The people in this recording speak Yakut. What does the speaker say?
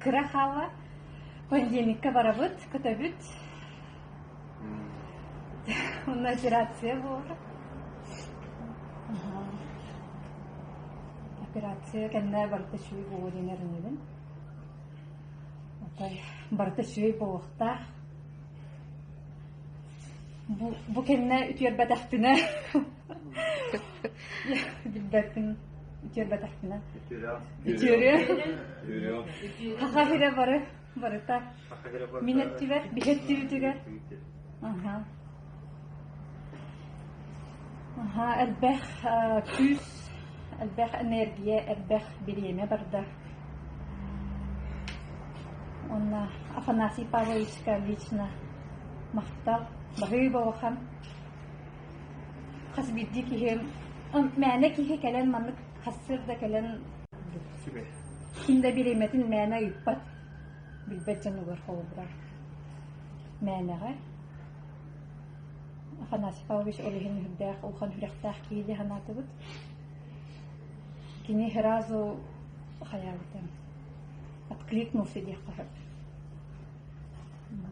Кыра хаалла. Понедельникка барабыт, көтөбүт. Онно операция буолар. Операция кэннэ барыта үчүгэй буолуо диэн эрэнэбин. Отой барыта үчүгэй буолуохтаах. Бу, бу кэннэ үтүөрбэтэхпинэ билбэппин үтүөрбэтэхпинэ. Үтүөрүө. Саха сирэ бары барыта мин өттүбэр, биһи өттүбүтүгэр. Аха. Аха, элбэх күүс, элбэх энергия, элбэх бириэмэ барда. Уонна Афанасий Павловичка лично махтал, баһыыба улахан. Хас биирдии киһи, мээнэ киһи кэлэн маннык хассыыр да кэлэн ким да бириэмэтин мээнэ ыыппат, билбэт дьонугар холобура мээнэҕэ. Афанасий Павлович ол иһин үрдээх, улахан сүрэхтээх киһи дии санаатыбыт. Кини сразу хайаабыта, откликнулся диэххэ сөп.